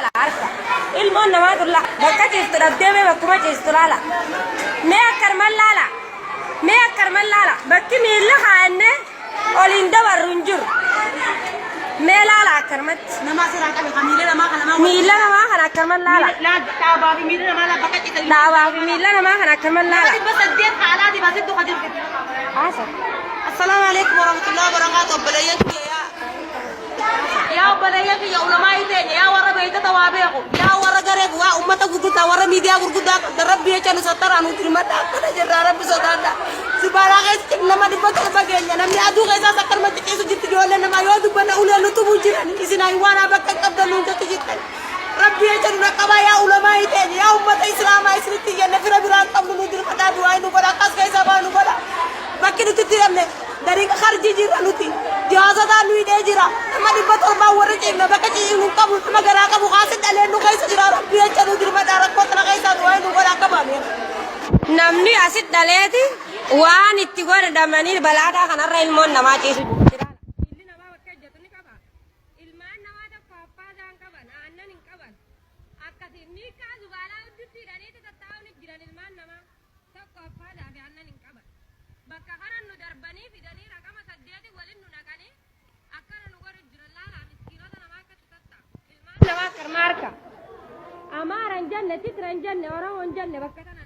Harka ilmoon namaa tun bakka ciistu dhabdee mee bakkuma ciistu laala. Mee akkanuman laala. Mee akkanuman laala. Bakki miilla kaa'annee oliin dabarru hin jiru. Mee laala akkanumatti. Namaa seeraan qabe kan miila namaa kan namaa Miilla namaa kana akkanuman laala. Dhaabaa fi miila namaa laa bakka ciisan. Dhaabaa fi miilla namaa kana akkanuman laala. 800 haalaati baasitti kan jirtu. Haasa. Assalaamu alaikum warahmatullahi wabarakatuh. Obboleeyyan kiyya yaa. Yaa obboleeyyan kiyya ulamaa teenya, yaa warra beektota waa beeku, yaa warra garee waa ummata gurguddaa, warra miidiyaa gurguddaa qabda, rabbi jecha nu sattaraan nu dirmadha akkana jirra, rabbi sodaadha. Zibaalaa keessa nama 700 keenya namni aduu keessaas akkanuma xiqqeessu jirti. Ijoollee namaa yoo dubbanna ulee nu tumuu jiran, isin haywaanaa bakka hin qabdan nuun jechu jirtan. Rabbi jecha nu dhaqqabaa, yaa ulamaa teenya, yaa ummata islaamaa, isinitti iyyanne, fira biraan qabnu, nu dirmadhaa, du'aa nu godha, akkas keessaa baa nu godha. Bakki nuti itti hidhamne dariiqa karjii jirra, nuti jihaazotaan nu hidhee jira. Nama 700 warri ciifne bakka ciifnu hin qabnu, nama garaa qabu kaasi dhaleen nu keessa jira. Rabbi jecha nu dirmadhaa, rakkoo tana keessaa du'aa nu godha akka baanu. Namni asit dhaleeti waan itti godhamanii balaataa kanarra ilmoon namaa ciisu jira. Miilli namaa bakka ejjatu ni qaba. Ilmaan namaa tokko affaasaa hin qaban, aannan hin qaban. Akkasiin miikaa zubaalaa huddutti hidhaniiti tattaa'uun jiran, ilmaan namaa tokko affaasaa fi aannan hin qaban. Bakka kana nu darbanii fidanii raqama 8 waliin nu naqanii akkana nu godhu jiran. Laalaa miskiinota namaa akkatti tattaa'u. Ilmaan namaa akkarma harka. Amaara hin jenne, Tigra hin jenne, Oromoo hin jenne, bakka tana.